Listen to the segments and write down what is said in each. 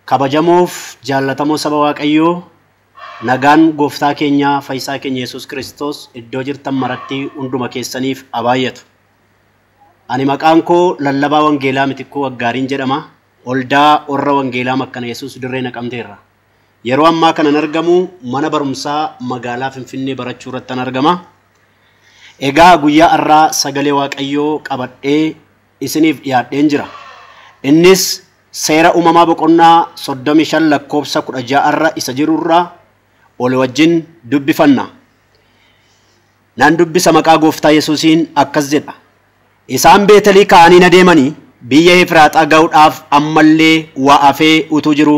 Kabajamoof jaallatamoo saba Waaqayyoo, nagaan gooftaa keenya fayyisaa keenya Yesuus Kiristoos iddoo jirtan maratti hunduma keessaniif haa baay'atu. Ani maqaan koo Lallabaa Wangeelaa Mitikkuu Waggaariin jedhama. Waldaa Warra Wangeelaa Makkana Yesuus Dirree Naqamteerra. Yeroo ammaa kanan argamu mana barumsaa magaalaa Finfinnee barachuu irrattan argama. Egaa guyyaa har'aa sagalee Waaqayyoo qabadhee isiniif dhiyaadheen jira. Innis seera uumamaa boqonnaa 35 lakkoofsa 16 irra isa jirurraa ol wajjin dubbifanna. Nan dubbisa maqaa gooftaa Yesuusiin akkas jedha. Isaan Beetelii ka'anii na deemanii biyya Efraaxaa ga'uudhaaf ammallee waa hafee utuu jiru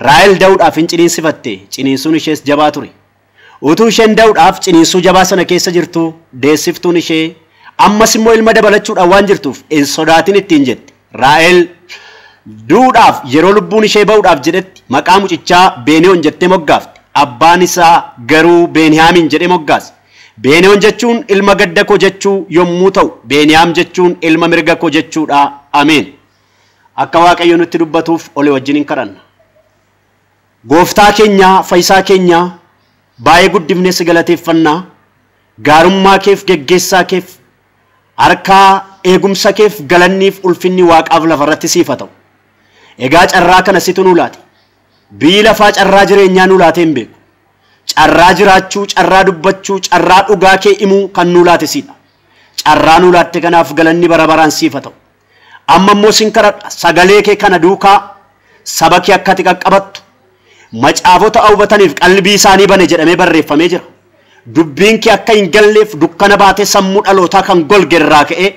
Raahel da'uudhaaf hin ciniinsifatte, ciniinsuun ishees jabaa ture. Utuu isheen da'uudhaaf ciniinsuu jabaa sana keessa jirtu deessiftuun ishee ammas immoo ilma dabalachuudhaan waan jirtuuf hin sodaatin ittiin jette. Raahel du'uudhaaf yeroo lubbuun ishee ba'uudhaaf jedhetti maqaa mucichaa Beeniyoon jettee moggaafte. Abbaan isaa garuu Beeniyaamin jedhee moggaase. Beeniyoon jechuun ilma gadda koo jechuu yommuu ta'u, Beeniyaam jechuun ilma mirga koo jechuudha. Ameen. Akka Waaqayyo nutti dubbatuuf olii wajjin hin kadhanna. Gooftaa keenya, fayyisaa keenya, baay'ee guddifnee si galateeffannaa. Gaarummaa keef, geggeessaa keef, harkaa eegumsa keef galanniif ulfinni Waaqaaf lafarratti siif haa ta'u. Egaa carraa kana situ nuu laate. Biyyi lafaa carraa jireenyaa nuu laatee hin beeku. Carraa jiraachuu, carraa dubbachuu, carraa dhugaa kee himuu kan nuu laate siidha. Carraa nuu laatte kanaaf galanni bara baraan siif haa ta'u. Amma immoo sin kadhadha, sagalee kee kana duukaa saba kee akka ati qaqqabattu, macaafota hubataniif qalbii isaanii bane jedhamee barreeffamee jira. Dubbiin kee akka hin galleef dukkana baatee sammuu dhalootaa kan golge irraa ka'ee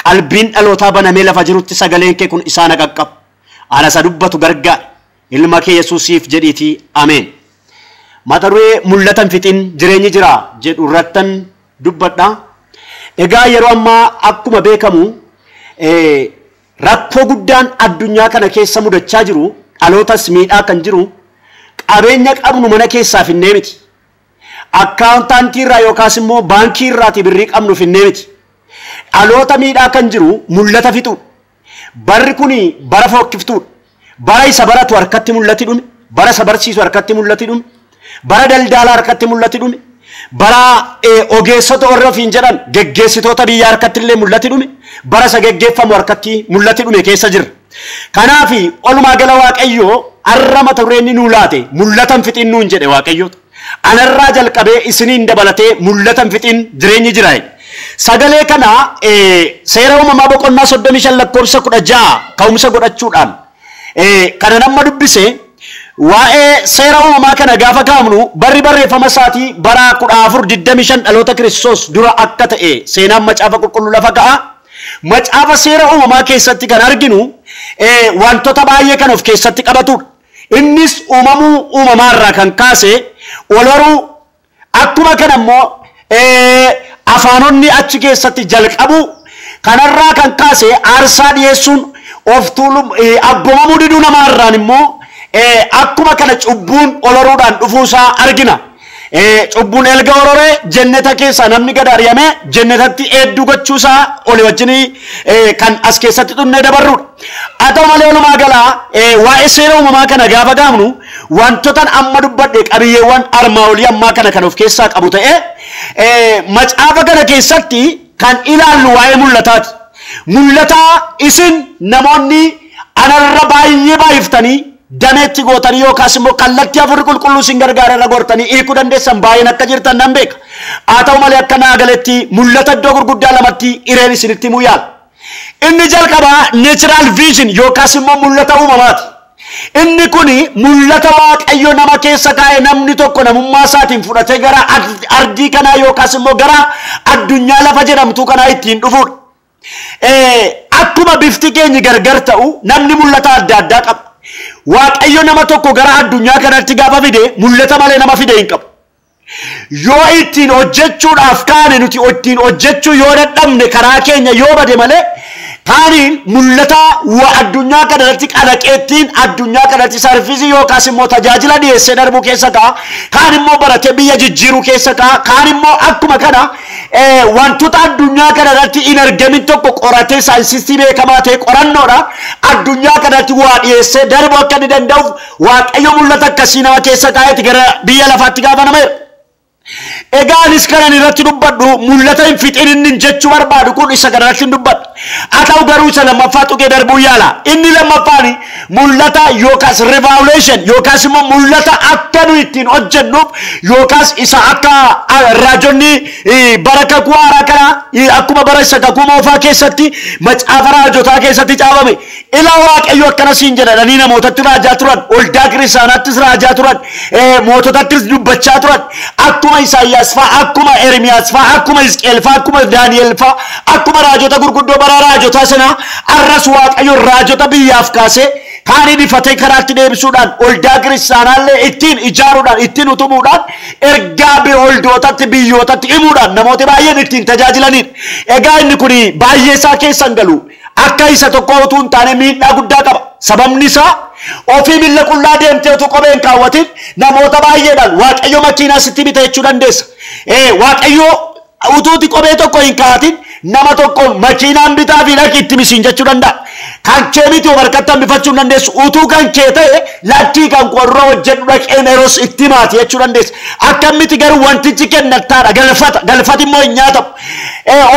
qalbiin dhalootaa banamee lafa jirutti sagaleen kee kun isaan qaqqabu. Ana isa dubbatu gargaari. Ilma kee Yesuusiif jedhiitii ameen. Mata duree mul'atan fixin jireenyi jira jedhu irrattan dubbadha. Egaa yeroo ammaa akkuma beekamu rakkoo guddaan addunyaa kana keessa mudachaa jiru, dhalootas miidhaa kan jiru, qabeenya qabnu mana keessaa finnee miti. Akkaawuntaantii irraa yookaas immoo baankii irraati birrii qabnu finnee miti. Dhaloota miidhaa kan jiru mul'ata fixuudha. Barri kuni bara fokkiftuudha. Bara isa baratu harkatti mul'ati dhume, bara isa barsiisu harkatti mul'ati dhume, bara daldalaa harkatti mul'ati dhume, bara ogeessota warra ofiin jedhan geggeessitoota biyyaa harkatti illee mul'ati dhume, bara isa geggeeffamu harkatti mul'ati dhume keessa jirra. Kanaaf olumaa gala Waaqayyoo har'a mata dureen inni nuu laate mul'atan fixin nuun jedhe Waaqayyoota. Anarraa jalqabee isiniin dabalatee mul'atan fixin jireenyi jira. Sagalee kana seera uumamaa boqonnaa 35 lakkoofsa 16 ka'umsa godhachuudhaan kana nama dubbise. Waa'ee seera uumamaa kana gaafa kaafnu barri barreeffama isaatii bara 1425 dhaloota Kiristoos dura akka ta'e seenaan macaafa qulqulluu lafa ka'a. Macaafa seera uumamaa keessatti kan arginu wantoota baay'ee kan of keessatti qabatudha. Innis uumamuu uumamaarraa kan kaase oloruu, akkuma kana immoo afaanonni achi keessatti jalqabu, kanarraa kan kaase aarsaa dhiyeessuun of tuuluu abboomamuu diduu namaarraan immoo akkuma kana cubbuun oloruudhaan dhufuusaa argina. Cubbuun erga oloree jenneta keessaa namni gad ari'amee jennetatti eedduu gochuusaa olii wajjin kan as keessatti xunnee dabarrudha. Haa ta'u malee walumaa galaa waa'ee seera uumamaa kana gaafa gaafnu wantoota amma dubbadhe qabiyyeewwan armaa olii ammaa kana kan of keessaa qabu ta'ee macaafa kana keessatti kan ilaallu waa'ee mul'ataati. Mul'ataa isin namoonni anarra baay'ee baay'iftanii dameetti gootanii yookaas immoo kallattii afurri qulqulluu isin gargaara irra gortanii hiikuu dandeessan baay'een akka jirtan nan beeka. Haa ta'u malee akka naa galetti mul'ata iddoo gurguddaa lamatti hireen isinitti himuu yaala. Inni jalqabaa natural vision yookaas immoo mul'ata uumamaati. Inni kuni mul'ata Waaqayyo nama keessa kaa'e namni tokko namummaa isaatiin fudhatee gara ardii kanaa yookaas immoo gara addunyaa lafa jedhamtu kanaa ittiin dhufuudha. Akkuma bifti keenyi gargar ta'u namni mul'ata adda addaa qaba. Waaqayyo nama tokko gara addunyaa kanatti gaafa fide mul'ata malee nama fide hin qabu. Yoo ittiin hojjechuudhaaf kaane nuti ittiin hojjechuu yoo dadhabne karaa keenya yoo bade malee Kaaniin mul'ata waa addunyaa kanarratti qalaqeettiin addunyaa kanarratti sarfisii yookaas immoo tajaajila dhiyeessee darbuu keessa ka'a. Kaan immoo baratee biyya jijjiiruu keessa ka'a. Kaan immoo akkuma kana wantoota addunyaa kanarratti hin argamin tokko qoratee saayinsistii beekamaa ta'e qorannoodha. Addunyaa kanarratti waa dhiyeessee darbuu akka inni danda'uuf Waaqayyo mul'ata akkasii nama keessa kaa'eeti gara biyya lafaatti gaafa nama erga. Egaa anis kanan irratti dubbadhu mul'ata hin fixin inni jechuu barbaadu kun isa kanarratti hin dubbadhu. Haa ta'u garuu isa lammaffaa tuqee darbuu yaala. Inni lammaffaan mul'ata yookaas revelation yookaas immoo mul'ata akka nu ittiin hojjennuuf yookaas isa akka raajonni bara kakuu haaraa kana akkuma bara isa kakuu moofaa keessatti macaafa raajotaa keessatti caafame. Ilaa Waaqayyo akkana siin jedhanii namootatti raajaa turan, waldaa kiristaanaattis raajaa turan, moototattis dubbachaa turan. Akkuma Isaayyaas fa'a, akkuma Ermiyaas fa'a, akkuma Hisqeel fa'a, akkuma Daani'el fa'a, akkuma raajota gurguddoo bara raajotaa sanaa arras Waaqayyo raajota biyyaaf kaasee kaaniin ifatee karaatti deebisuudhaan waldaa kiristaanaallee ittiin ijaaruudhaan ittiin utumuudhaan ergaa waldootatti biyyootatti himuudhaan namooti baay'een ittiin tajaajilanidha. Egaa inni kun baay'ee isaa keessa hin galu. Akka isa tokko utuu hin taane miidhaa guddaa qaba. Sababni isaa ofii miilla qullaa deemtee utuu kophee hin kaawwatin namoota baay'eedhaan Waaqayyo makiinaa sitti bita jechuu dandeessa. Waaqayyo utuuti kophee tokko hin kaa'atin nama tokko makiinaan bitaa fi dhaqi itti misiin jechuu danda'a. Kan kee miti of harkatti hambifachuu hin dandeessu. Utuu kan kee ta'e lakkii kan qorra hojjedhu dhaqeen yeroos itti maati jechuu dandeessa. Akka miti garuu wantichi kennattaadha. Galfata. Galfati immoo hin nyaatamu.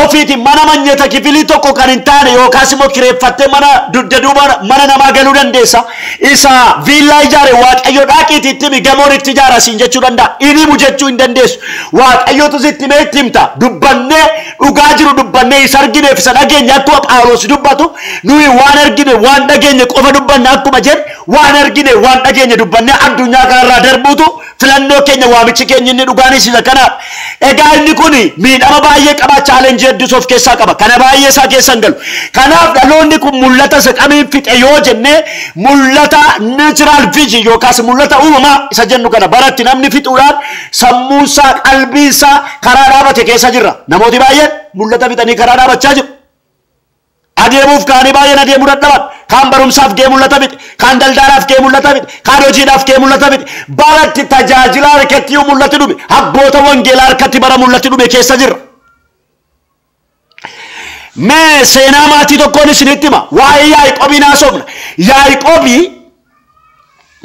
Ofiiti mana manyeta kifilii tokko kan hin taane yookaas immoo kireeffattee mana dugda duuba mana namaa galuu dandeessa. Isa viillaa ijaare Waaqayyo dhaqiitii itti himi gamoon itti ijaara siin jechuu danda'a. Inni himu jechuu hin dandeessu. Waaqayyotu sitti himee itti himta. Dubbannee dhugaa jiru dubbannee isa argineef isa dhageenye akkuma Phaawulos dubbatu nuyi waan argine waan dhageenye qofa dubbanne akkuma jedhe waan argine waan dhageenye dubbannee addunyaa kanarraa darbuutu filannoo keenya waamichi keenya inni dhugaanis isa kanaaf. Egaa inni kun miidhama baay'ee qaba, chaalenjii hedduus of keessaa qaba. Kana baay'ee isaa keessa hin galu. Kanaaf dhaloonni kun mul'ata isa kamiin fixe yoo jenne mul'ata natural vision yookaas mul'ata uumamaa isa jennu kana baratti namni fixuudhaan sammuunsaa qalbiinsaa karaa dhaabate keessa jirra. Namooti baay'een mul'ata fixanii karaa dhaabachaa jiru. Adeemuuf kaanii baay'een adeemuu dadhaban. Kaan barumsaaf gahee mul'ata fixe, kaan daldalaaf gahee mul'ata fixe, kaan hojiidhaaf gahee mul'ata fixe. Baratti tajaajila harkatti yoo mul'ati dhume, abboota wangeelaa harkatti bara mul'ati dhume keessa jirra. Mee seenaa maatii tokkoon isinitti hima. Waa'ee Yaaqoobii haasofna. Yaaqoobii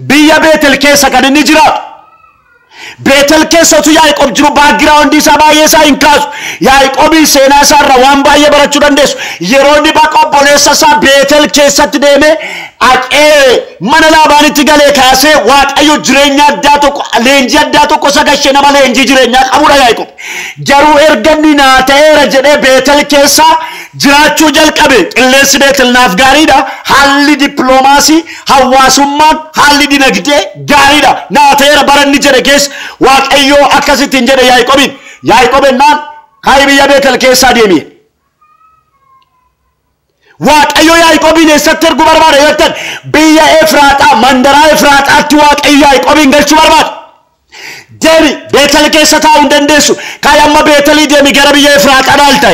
biyya Beetel keessa kan inni jiraatu. Beetel keessa utuu Yaaqoob jiru baakgiraawundii isaa baay'ee isaa hin kaasu. Yaaqoobiin seenaa isaa irraa waan baay'ee barachuu dandeessu. Yeroo inni bakka obboleessa isaa Beetel keessatti deemee dhaqee mana Laabaanitti galee kaasee Waaqayyo jireenya addaa tokko leenjii addaa tokko isa gashee nama leenjii jireenyaa qabudha Yaaqoob. Garuu erga inni naa ta'eera jedhee Beetel keessa jiraachuu jalqabe qilleensi Beetel naaf gaariidha. Haalli dippiloomaasii, hawaasummaan, haalli dinagdee gaariidha. Naa ta'eera bara inni jedhe keessa Waaqayyo akkasittiin jedhe Yaaqoobiin. Yaaqoob ennaan kaayi biyya Beetel keessaa deemi. Waaqayyo Yaaqoobiin eessatti erguu barbaada jettan biyya Efraaxaa mandaraa Efraaxaatti Waaqayyo Yaaqoobiin galchuu barbaada. Deemi Beetel keessa taa'uu hin dandeessu. Kaayi amma Beetelii deemi gara biyya Efraaxaa dhaalta.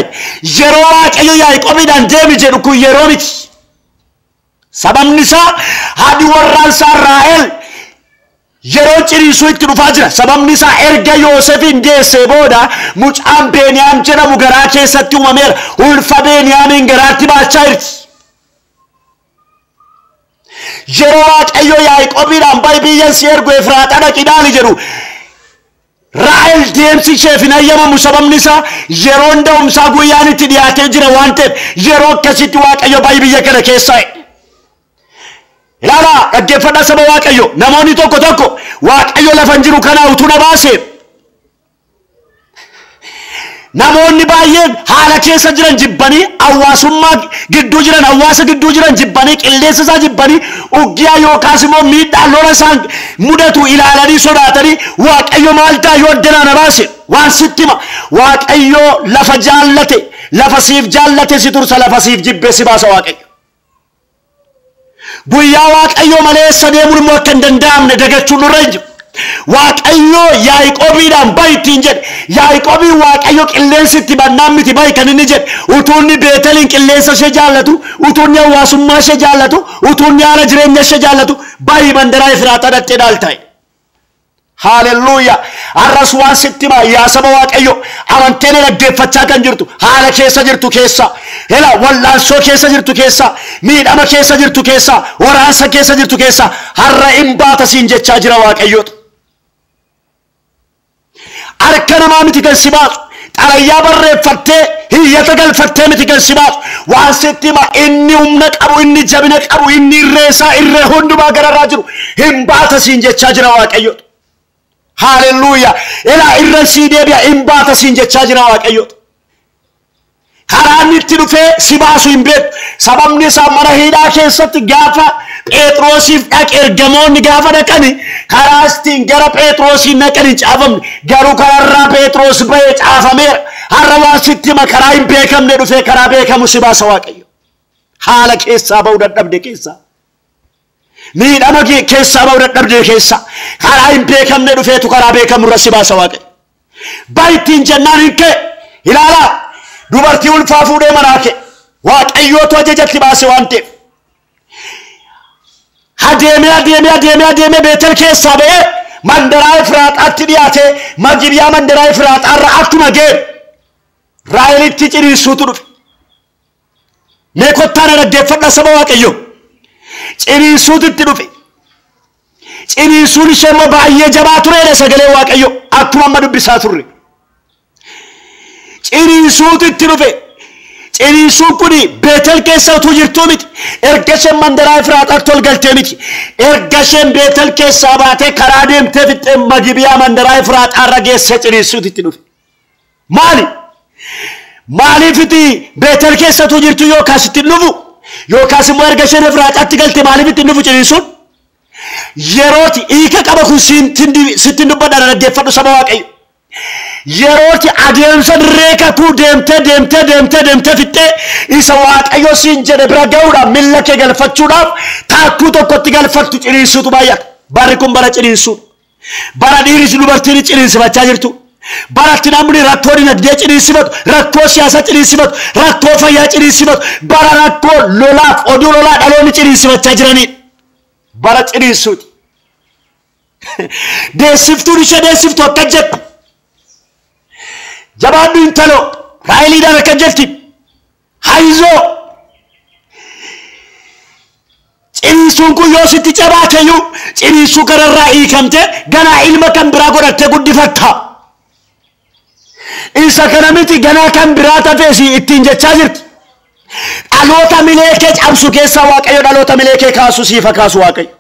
Yeroo Waaqayyo Yaaqoobiidhaan deemi jedhu kun yeroo miti. Sababni isaa haadhi warraan isaa Raahel yeroo ciniinsuu itti dhufaa jira. Sababni isaa erga Yoosefiin deessee booda mucaan Beeniyaam jedhamu garaa keessatti uumameera. Ulfa Beeniyaamiin garaatti baachaa jirti. Yeroo Waaqayyo Yaaqoobiidhaan bahi biyyan si ergu Efraaxaa dhaqi dhaali jedhu Raahel deemsi isheef hin ayyamamu. Sababni isaa yeroon da'umsaa guyyaan itti dhiyaatee jira waan ta'eef yeroo akkasitti Waaqayyo bahi biyya kana keessaa. Ilaalaa dhaggeeffadhaa saba Waaqayyo. Namoonni tokko tokko Waaqayyo lafa hin jiru kanaa utuu na baase. Namoonni baay'een haala keessa jiran jibbanii hawaasummaa gidduu jiran hawaasa gidduu jiran jibbanii qilleensa isaa jibbanii uggiyaa yookaas immoo miidhaa lola isaan mudatu ilaalanii sodaatanii Waaqayyo maal ta'a yoo addanaa na baase waan sitti hima. Waaqayyo lafa jaallate lafa siif jaallate si tursa lafa siif jibbee si baasa Waaqayyo. Guyyaa Waaqayyo malee eessa deemuun immoo akka hin danda'amne dagachuun nurra hin jiru. Waaqayyo Yaaqoobiidhaan ba'i ittiin jedhe. Yaaqoobiin Waaqayyo qilleensi itti bannaan miti ba'i kan inni jedhe. Utuu inni Beeteliin qilleensa ishee jaallatu, utuu inni hawaasummaa ishee jaallatu, utuu inni haala jireenya ishee jaallatu, ba'i mandaraa Efraataa dhaqxee dhaalta. Haalelluuyaa. Har'as waan sitti himaa yaa saba Waaqayyo, amanteen dhaggeeffachaa kan jirtu, haala keessa jirtu keessa, hela wallaansoo keessa jirtu keessa, miidhama keessa jirtu keessa, waraansa keessa jirtu keessa, har'a hin baata siin jechaa jira Waaqayyootu. Harka namaa miti kan si baasu, xalayyaa barreeffattee hiyyata galfattee miti kan si baasu. Waan sitti hima, inni humna qabu, inni jabina qabu, inni irree isaa irree hundumaa gararraa jiru hin baata siin jechaa jira Waaqayyootu. Haalelluuyaa. Ilaa irra sii deebi'a, hin baata siin jechaa jira Waaqayyootu. Karaa inni itti dhufee si baasu hin beektu. Sababni isaa mana hidhaa keessatti gaafa Phexrosiif dhaqe, ergamoonni gaafa dhaqani karaa ittiin gara Phexrosiin dhaqan hin caafamne. Garuu kararraa Phexros ba'ee caafameera. Har'a waan sitti hima, karaa hin beekamne dhufee karaa beekamu si baasa Waaqayyo. Haala keessaa ba'uu dadhabde keessaa, miidhama keessaa ba'uu dadhabde keessaa, karaa hin beekamne dhufeetu karaa beekamurra si baasa Waaqayyo. Ba'i ittiin jennaan hin ka'e. Ilaalaa, dubartii ulfaa fuudhee manaa ka'e. Waaqayyootu ajajatti baase waan ta'eef. Adeemee adeemee adeemee adeemee Beetel keessaa ba'ee mandaraa Efraaxaatti dhiyaatee Magibiyaa mandaraa Efraaxaarra akkuma ga'e Raahelitti ciniinsuutu dhufe. Mee kottaa na dhaggeeffadhaa saba Waaqayyo. Ciniinsuutu itti dhufe. Ciniinsuun ishee immoo baay'ee jabaa tureedha sagalee Waaqayyo akkuma amma dubbisaa turre. Ciniinsuutu itti dhufe. Ciniinsuun kun Beetel keessa utuu jirtuu miti. Erga isheen mandaraa Efraaxaatti ol galtee miti. Erga isheen Beetel keessaa baatee karaa deemtee fixxee Magibiyaa mandaraa Efraaxaarra geessee ciniinsuutu itti dhufe. Maali? Maaliifiti Beetel keessa utuu jirtu yookaas itti dhufu? Yookaas immoo erga isheen Efraaxaatti galte maaliif itti dhufu ciniinsuun? Yerooti hiika qaba kun sittin dubbadha, dhaggeeffadhu saba Waaqayyo. Yerooti adeemsa dirree kakuu deemtee deemtee deemtee deemtee fixxee isa Waaqayyo siin jedhe bira ga'uudhaaf miilla kee galfachuudhaaf taakkuu tokkotti galfattu ciniinsuutu baay'ata. Barri kun bara ciniinsuu. Bara dhiiris dubartiin ciniinsifachaa jirtu. Baratti namni rakkoo dinagdee ciniinsifatu, rakkoo siyaasaa ciniinsifatu, rakkoo fayyaa ciniinsifatu, bara rakkoo lolaaf oduu lolaa dhaloonni ciniinsifachaa jiranidha. Bara ciniinsuuti. Deessiftuun ishee deessiftu akka jettu. Jabaadhu intaloo, Raaheliidhaan akka jetti. Hayizoo. Ciniinsuun kun yoo sitti cabaateyyuu ciniinsuu kanarraa hiikamtee ganaa ilma kan biraa godhattee guddifatta. Isa kana miti, ganaa kan biraa tafeesi ittiin jechaa jirti. Dhaloota milee kee cabsu keessaa Waaqayyo dhaloota milee kee kaasu siifa kaasu Waaqayyo.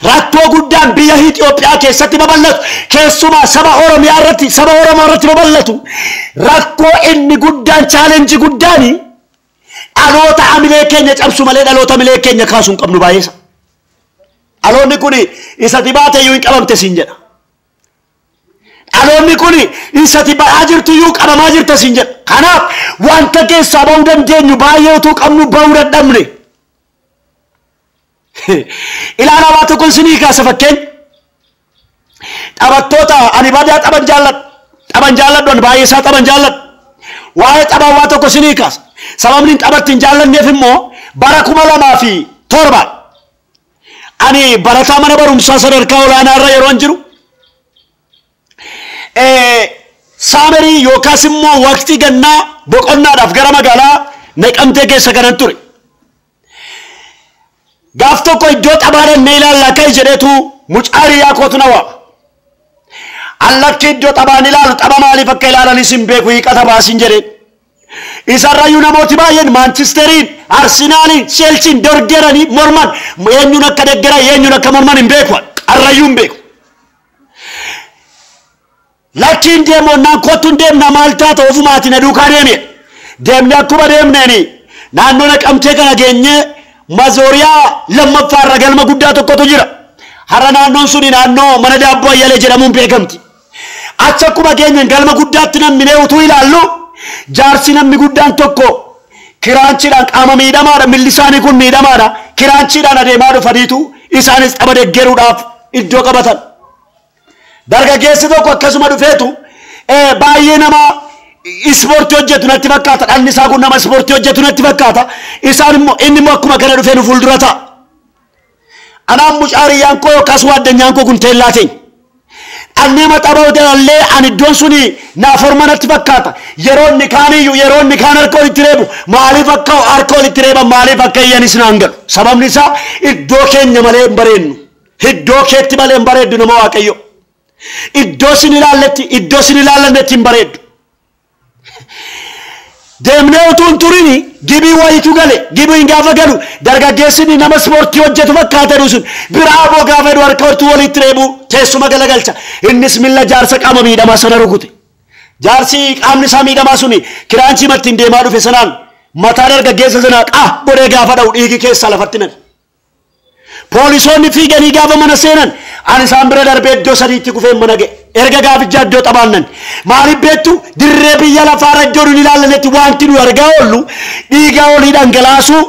Rakkoo guddaan biyya Itoophiyaa keessatti babal'atu, keessumaa saba Oromiyaa irratti, saba Oromoo irratti babal'atu, rakkoo inni guddaan, challenge guddaani dhaloota amilee keenya cabsu malee dhaloota milee keenya kaasuu hin qabnu baay'eesa. Dhaloonni kun isa dibaate iyyuu hin qabamte siin jedha. Dhaloonni kun isa ba'aa jirtu iyyuu qabamaa jirta siin jedha. Kanaaf wanta keessaa ba'uu dandeenyu baay'ee utuu qabnu ba'uu dadhabne. Ilaalaa, waa tokko isinii kaasa fakkeenya. Taphattoota ani badaa taphan jaalladhu. Taphan jaalladhu, ani baay'ee isaa taphan jaalladhu. Waa'ee taphaa waa tokko isinii kaasa. Sababni hin taphatti hin jaallanneef immoo bara 2007 ani barataa mana barumsaa sadarkaa olaanaa irra yeroo jiru, summer yookaas immoo waqtii gannaa boqonnaadhaaf gara magaalaa Naqamtee keessa kanan ture. Gaaf tokko iddoo taphaa dhannee ilaallaa ka'e jedheetu mucaa hiriyaa kootu na waama. Allakki, iddoo taphaan ilaalu, tapha maaliif akka ilaalanis hin beeku, hiiqa taphaa siin jedheen. Isarrayyuu namooti baay'een Maanchisteriin, Arsenaaliin, Cheelsiin dorgeranii morman, eenyuun akka deggeran, eenyuun akka morman hin beeku. Arrayyuu hin beeku. Lakkiin deemonnaan kottu hin deemna, maal taata, ofumaati na duukaa deeme. Deemne, akkuma deemneeni naannoo Naqamtee kana geenyee mazooriyaa lammaffaarra galma guddaa tokkotu jira. Har'a naannoon suni naannoo mana daabboo Ayyalee jedhamuun beekamti. Achi akkuma geenyeen galma guddaatti namminee utuu ilaallu jaarsi namni guddaan tokko kiraanchiidhaan, qaama miidhamaadha, milli isaanii kun miidhamaadha, kiraanchiidhaan adeemaa dhufaniitu isaanis tapha deggeruudhaaf iddoo qabatan. Dargaggeessi tokko akkasuma dhufeetu baay'ee nama ispoortii hojjetu natti fakkaata. Dhalli isaa kun nama ispoortii hojjetu natti fakkaata. Isaan immoo inni immoo akkuma kana dhufee nu fuuldura ta'a. Anaan mucaariyyaan koo yookaas waaddanyaan koo kun teellaa teenya. Annee maxxaba hojjetallee ani iddoon suni naaf horma natti fakkaata. Yeroo inni kaan iyyuu yeroo inni kaan harka walitti reebu maaliif akka harka walitti reeban maaliif akka iyyanis naan galu. Sababni isaa iddoo keenya malee hin bareennu. Iddoo keetti malee hin bareeddu nama Waaqayyo. Iddoo sin ilaalletti iddoo sin ilaallannetti hin bareeddu. Deemnee utuu hin turini gibii wayitu gale gibiin gaafa galu dargaggeessi nama ispoortii hojjetu fakkaata sun biraaboo gaafa jedhu harka hortuu walitti reebu teessuma galagalcha. Innis milla jaarsa qaama miidhamaa sana rukute. Jaarsi qaamni isaa miidhamaa suni kiraanchii mattiin deemaa dhufe sanaan mataa dargaggeessa sanaa qaa godhee gaafa dha'u dhiigi keessaa lafatti naqe. Poolisoonni fiiganii gaafa mana seenan ani isaan bira darbee iddoo sadiitti kufeen mana ga'e. Erga gaafichaa iddoo xabaannan. Maaliif beektu dirree biyya lafaarra iddoo nuyi ilaallannetti wanti nuyi argaa oollu dhiigaa olii dhangalaasuu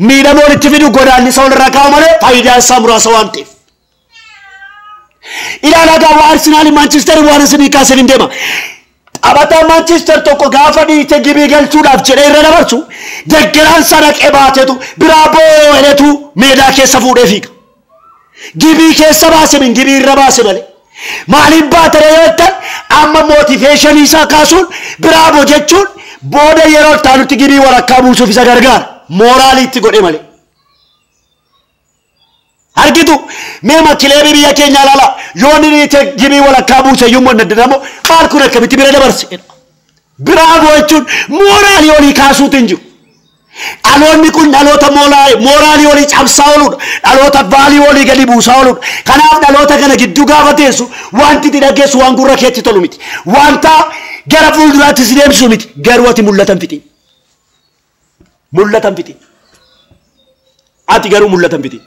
miidhama walitti fidu godaannisa walirra kaa'u malee faayidaan isaa muraasa waan ta'eef. Ilaalaa gaafa Arsenaal Maanchister waan isinii kaaseen hin deema. Taphataa Maanchister tokko gaafa dhiite gibii galchuudhaaf jedhee irra dabarsu deggeraan sana dhaqee baateetu biraa boo'eetu meedaa keessa fuudhee fiiga. Gibii keessa baase min gibii irra baase malee. Maaliif baatare yoo jettan amma mootiveeshinii isaa kaasuun biraaboo jechuun booda yeroo taanutti gibii walakkaa buusuuf isa gargaara. Mooraalii itti godhe malee. Argitu meema kileebii biyya keenya ilaala yoo inni dhiite gibii walakkaa buuse iyyuu immoo naddanamoo maal kun akkamitti bira dabarse jedha. Biraaboo jechuun mooraalii olii kaasuutu hin jiru. Dhaloonni kun dhaloota mooraalii olii cabsaa ooludha. Dhaloota baalii olii gadi buusaa ooludha. Kanaaf dhaloota kana gidduu gaafa teessu wanti itti dhaggeessu waan gurra keetti tolu miti. Wanta gara fuulduraatti si deemsisu miti. Garuu ati mul'ata hin fixin. Mul'ata hin fixin. Ati garuu mul'ata hin fixin.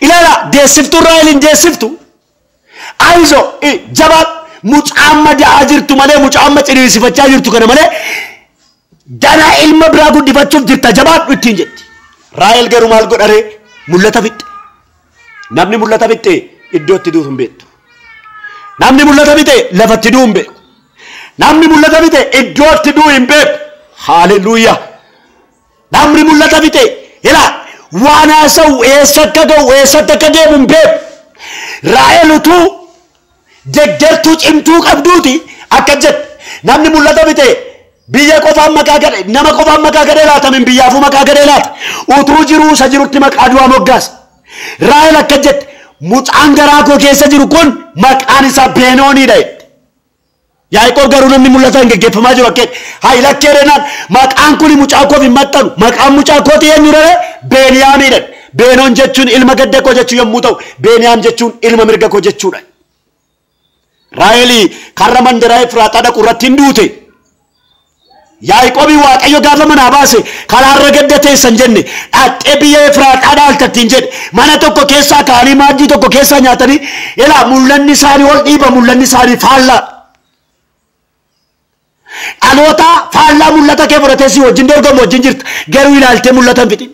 Ilaala deessiftuu Raaheliin deessiftu ayizo jabaa mucaa amma da'aa jirtu malee mucaa amma ciniinsifachaa jirtu kana malee ganaa ilma biraa guddifachuuf jirta jabaadhu ittiin jetti. Raahel garuu maal godharee mul'ata fixxe. Namni mul'ata fixxe iddoo itti duutu hin beektu. Namni mul'ata fixe lafatti du'u hin beeku. Namni mul'ata fixe iddoo itti du'u hin beeku. Haaleluyyaa. Namni mul'ata fixe ilaa waan haasa'u eessa akka ga'u eessatti akka deemu hin beeku. Raahel utuu deggertuu cimtuu qabduuti akka jette namni mul'ata fixe biyya qofaan maqaa gadhe nama qofaan maqaa gadhee laata min biyyaafuu maqaa gadhee laata utuu jiruu isa jirutti maqaa du'aa moggaasa. Raahel akka jette mucaan garaa koo keessa jiru kun maqaan isaa Beenooniidha jette. Yaaqoob garuu namni mul'ata hin geggeeffamaa jiru akka hayi lakkee reenaan maqaan kun mucaa koof hin maxxanu maqaan mucaa kooti eenyu ree Beeniyaamiidha. Beenoon jechuun ilma gadda koo jechuu yommuu ta'u Beeniyaam jechuun ilma mirga koo jechuudha. Raaheli karra mandaraa Efraaxaa dhaqu irratti hin duute. Yaaqoobii Waaqayyo gaafa manaa baase karaarra gadda teessan jenne dhaqxee biyya Efraaxaa dhaaltattiin jedhe mana tokko keessaa ka'anii maaddii tokko keessaa nyaatanii ilaa mul'anni isaanii ol dhiiba mul'anni isaanii faallaa. Dhaloota faallaa mul'ata kee fudhatee si wajjin dorgomu wajjin jirta garuu ilaaltee mul'ata hin fixin.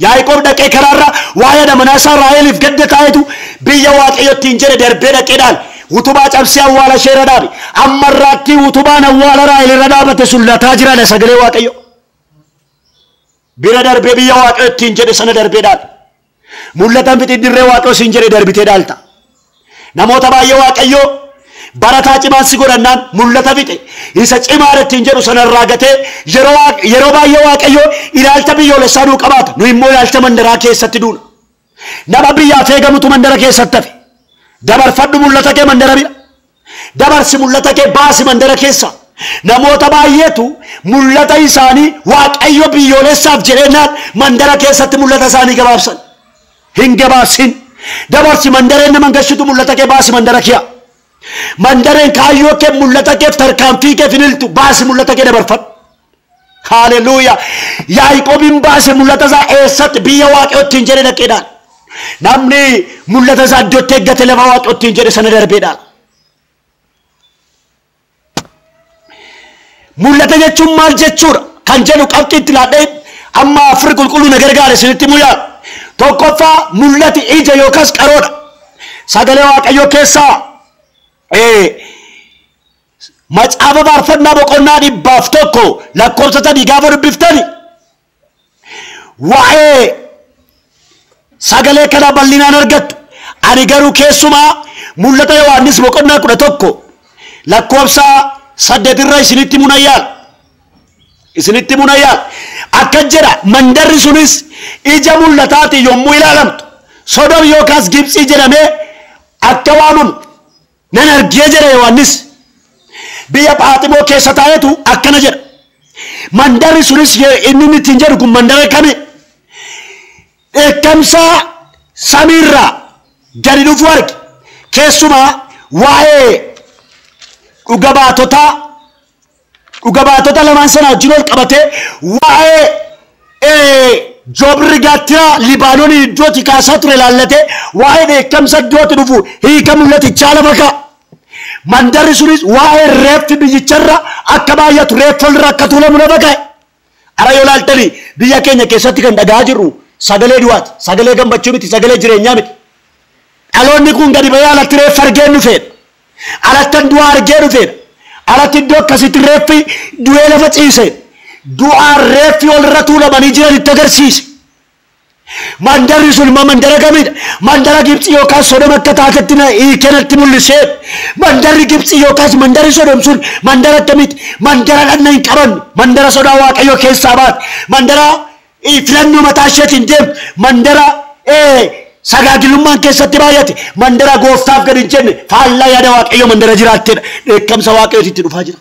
Yaaqoob dhaqee karaarra waa'ee manaa isaa Raaheliif gadda taa'etu biyya Waaqayyo ittiin jedhe darbee dhaqee dhaale. Utubaa cabsee awwaala ishee irra dhaabe. Ammarraatti utubaan awwaala Raahel irra dhaabate sun lataa jiraadha sagalee Waaqayyo. Bira darbee biyya Waaqayyo ittiin jedhe sana darbee dhaale. Mul'ata hin fixin dirree Waaqayyo siin jedhe darbitee dhaalta. Namoota baay'ee Waaqayyo barataa cimaan si godhannaan mul'ata fixe isa cimaa ittiin jedhu sanarraa gatee yeroo baay'ee Waaqayyo ilaalcha biyyoolessaa nuu qabaata. Nu immoo ilaalcha mandaraa keessatti duuna. Nama biyyaaf eegamutu mandara keessatti hafe. Dabarfadhu mul'ata kee mandara bira. Dabarsi mul'ata kee baasi mandara keessa. Namoota baay'eetu mul'ata isaanii Waaqayyo biyyoolessaaf jedheenaan mandara keessatti mul'ata isaanii gabaabsan. Hin gabaabsin. Dabarsi mandareen nama gashitu mul'ata kee baasi mandara kiya. Mandareen kaayyoo kee mul'ata keef tarkaanfii kee finiltu baasi mul'ata kee dabarfadhu. Haaleluyyaa. Yaaqoobiin baase mul'ata isaa eessatti biyya Waaqayyo ittiin jedhe dhaqeedhaan. Namni mul'ata isaa iddootti eeggate lafa Waaqayyo ittiin jedhe sana darbeedhaan. Mul'ata jechuun maal jechuudha? Kan jedhu qabxii itti laadhee amma afur qulqulluu na gargaare isinitti muyaa. Tokkoffaa mul'ati ija yookaas qaroodha. Sagalee Waaqayyoo keessaa Macaafa faarfannaa boqonnaa 101 lakkoofsa 3 gaafa dubbiftani waa'ee sagalee kana bal'inaan argattu. Ani garuu keessumaa mul'ata Yohaannis boqonnaa 11 lakkoofsa 8 irra isinitti munayyaal. Isinitti munayyaal. Akka jedha mandarri sunis ija mul'ataati yommuu ilaalamtu Sodom yookaas Gibxii jedhamee akka waamamu nan argee jedha Yohaannis. Biyya Phaaximoo keessa taa'etu akkana jedha. Mandarri sunis inni ittiin jedhu kun mandara kami? Dheekkamsa samiirraa gadi dhufu arge. Keessumaa waa'ee dhuga baatota lamaan sana wajjin ol qabatee waa'ee joobirri gaattiraa Libaanoonii iddootti kaasaa ture ilaallatee waa'ee dheekkamsa iddootti dhufu hiika mul'atichaa lafa ka'a. Mandarri sunis waa'ee reeffi biyyicharra akka baay'atu reeffa irra akka tuulamu lafa kaa'e. Ara yoo ilaaltanii biyya keenya keessatti kan dhaga'aa jirru sagalee du'aati, sagalee gammachuu miti, sagalee jireenyaa miti. Dhaloonni kun gadi ba'ee alatti reeffa argee dhufeedha. Alatti du'aa argee dhufeedha. Alatti iddoo akkasitti reeffi du'ee lafa ciise. Du'aa reeffi olirra tuulamanii jiran itti agarsiise. Mandarri sun immoo mandara kamidha? Mandara Gibxii yookaas Sodom akka taatetti hiikenatti mul'isee. Mandarri Gibxii yookaas mandarri Sodom sun mandara akkamiiti? Mandara dhagna hin qabanne, mandara sodaa Waaqayyoo keessaa baate, mandara filannoo mataa isheetiin deemtu, mandara sagaagilummaan keessatti baay'ate, mandara gooftaaf gadi hin jenne, faallaa yaada Waaqayyoo mandara jiraattedha. Dheekkamsa Waaqayyootti itti dhufaa jira.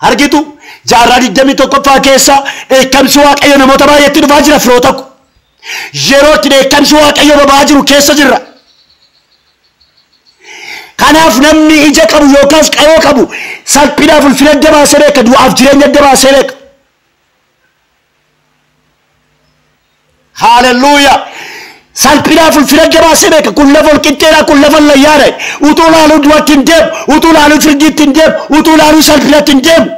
Argitu jaarraa 21ffaa keessa dheekkamsi Waaqayyoo namoota baay'eetti dhufaa jira firoota ko. Yeroo itti dheekkamsi Waaqayyoo baba'aa jiru keessa jirra. Kanaaf namni ija qabu yookaas qaroo qabu salphinaaf ulfina adda baasee beeka, du'aaf jireenya adda baasee beeka. Haalelluuyaa! Salphinaaf ulfina adda baasee beeka. Kun lafa ol qixxeedha, kun lafa layyaadha. Utuu laaluu du'atti hin deemu, utuu laaluu firdiitti hin deemu, utuu laaluu salphinatti hin deemu.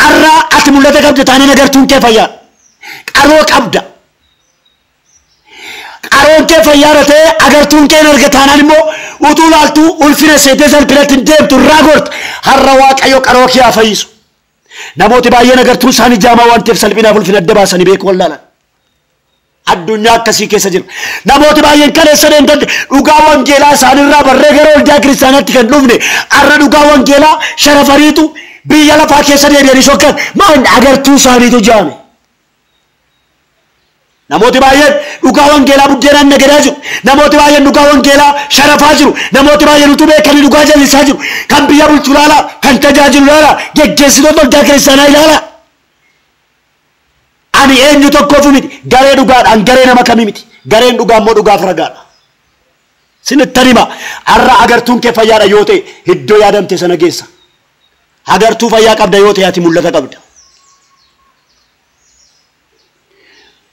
Arraa ati mul'ata qabda taanaan agartuun kee fayyaa. Qaroo qabda. Qaroon kee fayyaadha ta'ee agartuun kee hin arga taanaan immoo utuu laaltuu ulfina seetee salphinatti hin deemtu irraa gorta. Har'a Waaqayyo qaroo kee haa fayyisu. Namooti baay'een agartuun isaanii jaamaa waan ta'eef salphinaaf ulfina adda baasanii beeku wallaalan. Addunyaa akkasii keessa jira. Namooti baay'een kaleessa deemtan dhugaa wangeelaa isaanirraa barree gara waldaa kiristaanaatti kan dhufne har'a dhugaa wangeelaa sharafariitu biyya lafaa keessa deebi'anii sokkan maal agartuu isaaniitu jaame. Namooti baay'een dhugaa wangeelaa buddeenaan nagadaa jiru. Namooti baay'een dhugaa wangeelaa sharafaa jiru. Namooti baay'een utuu beekanii dhugaa jallisaa jiru. Kan biyya bulchu ilaalaa, kan tajaajilu ilaalaa, geggeessitoota waldaa kiristaanaa ilaalaa. Ani eenyu tokkoofu miti. Garee dhugaadhaan garee nama kamii miti. Gareen dhugaa immoo dhugaaf ragaadha. Sinittan hima. Har'a agartuun kee fayyaadha yoo ta'e iddoo yaadamte sana geessa. Agartuu fayyaa qabda yoo ta'e ati mul'ata qabda.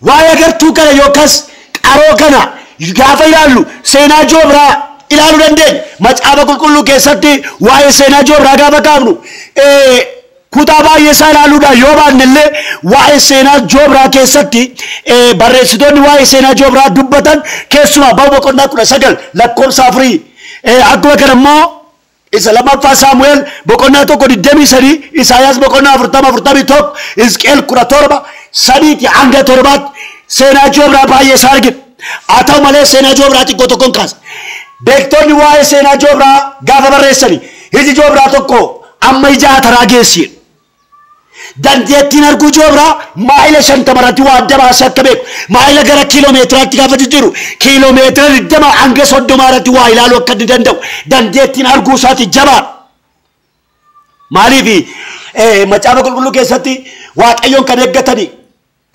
Waa'ee agartuu kana yookaas qaroo kana gaafa ilaallu seenaa Joobraa ilaaluu dandeenya. Macaafa qulqulluu keessatti waa'ee seenaa Joobraa gaafa kaafnu kutaa baay'ee isaa ilaaluudhaan yoo baanne illee waa'ee seenaa Joobraa keessatti barreessitoonni waa'ee seenaa Joobraa dubbatan keessumaa Ba'u boqonnaa 19 lakkoofsa 4 akkuma kana immoo isa lammaffaa Saamu'eel boqonnaa 1 23 Isaayaas boqonnaa 40 41 Hisqeel 17 3 hanga 7 seenaa Joobraa baay'ee isaa argina. Haa ta'u malee seenaa Joobraa xiqqoo tokkoon kaasa. Beektonni waa'ee seenaa Joobraa gaafa barreessani iji Joobraa tokko amma ija ataraa geessi. Dandeettiin arguu Joobraa maayila 50 irratti waa adda baasee akka beeku, maayila gara kiiloomeetiraatti gaafa jijjiiru kiiloomeetira 20 hanga 30 irratti waa ilaaluu akka inni danda'u dandeettiin arguu isaati jabaadha. Maaliif macaafa qulqulluu keessatti Waaqayyoon kan eeggatanii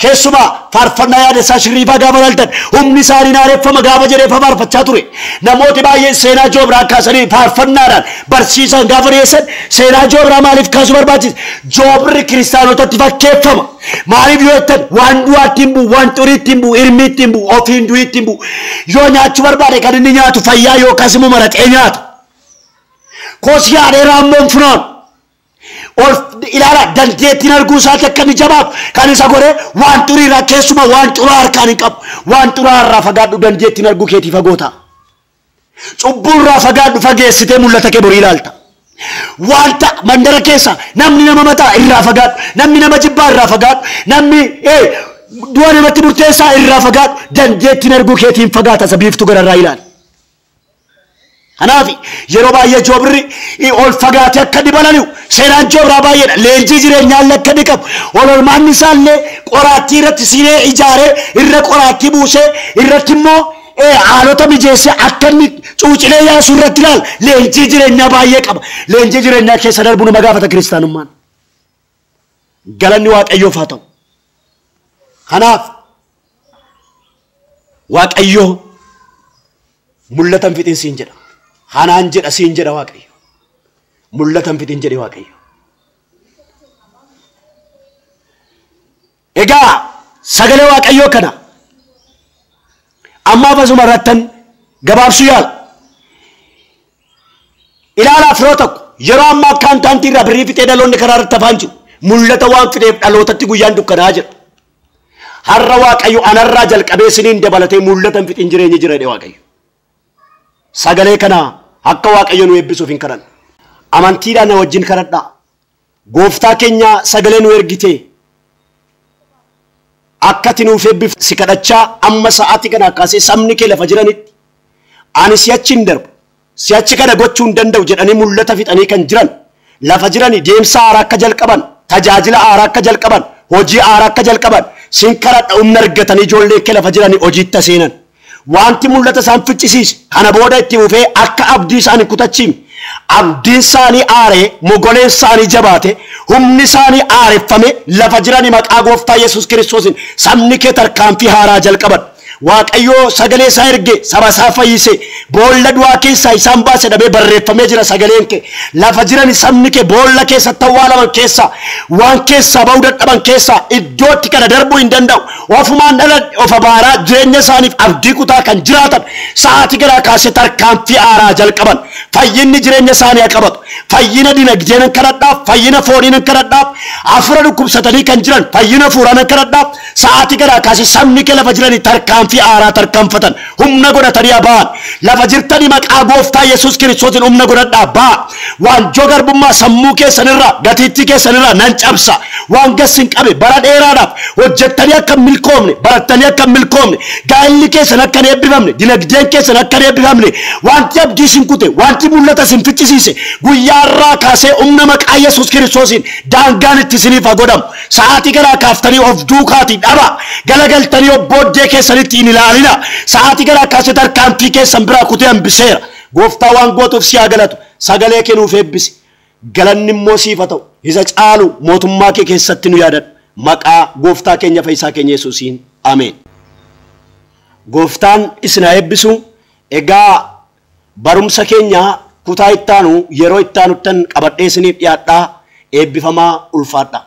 keessumaa faarfannaa yaada isaa shirriifaa gaafa ilaaltan humni isaanii naareffama gaafa jedhee faarfachaa ture. Namooti baay'een seenaa Joobraa kaasanii faarfannaadhaan barsiisan gaafa dhiyeessan seenaa Joobraa maaliif kaasuu barbaachise? Joobri kiristaanotatti fakkeeffama. Maaliif yoo jettan waan du'aatti hin bu'u, waan xuriitti hin bu'u, hirmiitti hin bu'u, ofiin du'iitti hin bu'u. Yoo nyaachuu barbaade kan inni nyaatu fayyaa yookaas immoo maraxee nyaata. Kosii haadhee raammoon funaanu. Ol ilaala dandeettiin arguu isaatti akka inni jabaatu kan isa godhe waan xuriirraa keessumaa waan xuraa harkaan hin qabu. Waan xuraa irraa fagaadhu dandeettiin arguu keetii fagoo ta'a. Cubbuurraa fagaadhu fageessitee mul'ata kee borii ilaalta. Wanta mandara keessa namni nama mataa irraa fagaadhu, namni nama jibbaa irraa fagaadhu, namni du'a namatti murteessaa irraa fagaadhu, dandeettiin arguu keetiin fagaata isa biiftuu gararraa ilaali. Kanaaf yeroo baay'ee joobirri ol fagaatee akka inni balali'u seenaan joobiraa baay'eedha. Leenjii jireenyaa illee akka inni qabu ol olmaanni isaallee qoraattii irratti siree ijaaree irra qoraattii buusee irratti immoo haalota mijeessee akka inni cuucilee yaasu irratti ilaala. Leenjii jireenyaa baay'ee qaba. Leenjii jireenyaa keessa darbu nama gaafata kiristaanummaan. Galanni Waaqayyoof haa ta'u. Kanaaf Waaqayyoo mul'atan fixin siin jedha. Hanaan jedha siin jedha Waaqayyo. Mul'atan fixin jedhe Waaqayyo. Egaa sagalee Waaqayyoo kana ammaaf asuma irrattan gabaabsuu yaala. Ilaalaa firoo tokko yeroo ammaa akkaantaantii irraa birrii fixee dhaloonni karaa irratti hafaan jiru. Mul'ata waan fixeef dhalootatti guyyaan dukkanaa jira. Har'a Waaqayyo anarraa jalqabee siniin dabalatee mul'atan fixin jireenyi jira jedhe Waaqayyo. Sagalee kana akka Waaqayyo nu eebbisuuf hin kadhanna. Amantiidhaan na wajjin kadhadhaa. Gooftaa keenya sagalee nu ergite akka ati nuuf eebbiftu si kadhachaa amma sa'aatii kana kaasee sabni kee lafa jiranitti ani si'achi hin darbu si'achi kana gochuu hin danda'u jedhanii mul'ata fixanii kan jiran lafa jiranii deemsa haaraa akka jalqaban tajaajila haaraa akka jalqaban hojii haaraa akka jalqaban sin kadhadha humna argatanii ijoollee kee lafa jiranii hojiitti seenan. Wanti mul'ata isaan ficcisiise kana booda itti fufee akka abdii isaanii kutachiifne abdiin isaanii aaree mogoleen isaanii jabaate humni isaanii aareffame lafa jiranii maqaa gooftaa Yesuus Kiristoosiin sabni kee tarkaanfii haaraa jalqaban. Waaqayyoo sagalee isaa erge saba isaa fayyise boolla du'aa keessaa isaan baase dhabee barreeffamee jira sagaleen kee lafa jiran sabni kee boolla keessatti awwaalaman keessaa waan keessaa ba'uu dadhaban keessaa iddootti kana darbuu hin danda'u ofumaan dhala of abaaraa jireenya isaaniif abdii kutaa kan jiraatan sa'aatii garaa kaasee tarkaanfii haaraa jalqaban fayyinni jireenya isaanii haa qabatu fayyina dinagdee nan kadhadhaaf fayyina foonii nan kadhadhaaf hafuura dhukkubsatanii kan jiran fayyina fuuraa nan kadhadhaaf sa'aatii garaa kaasee sabni kee lafa jiranii tarkaanfii haaraa tarkaanfatan humna godhatanii ba'an lafa jirtanii maqaa gooftaa Yesuus Kiristoosiin humna godhadhaa ba'a waanjoo garbummaa sammuu keessanirraa gatiittii keessanirraa nan cabsa waan gassin qabe bara dheeraadhaaf hojjettanii akka hin milkoomne barattanii akka hin milkoomne gaa'elli keessan akka hin eebbifamne dinagdeen keessan akka hin eebbifamne wanti abdii isin kute wanti mul'ata isin ficcisiise guyyaarraa kaasee humna maqaa Yesuus Kiristoosiin daangaan itti isiniif haa godhamu sa'aatii garaa kaaftanii of duukaatii dhaba galagaltanii of booddee keessanitti hin ilaalina sa'aatii garaa kaasee tarkaanfii keessan biraa kutee hambiseera gooftaa waan gootuuf si haa galatu sagalee kee nuuf eebbisi galanni immoo siif haa ta'u isa caalu mootummaa kee keessatti nu yaadadhu maqaa gooftaa keenya fayyisaa keenya Yesuusiin ameen. Gooftaan isin haa eebbisu. Egaa barumsa keenya kutaa ittaanu yeroo ittaanuttan qabadhee isiniif dhiyaadhaa eebbifamaa ulfaadha.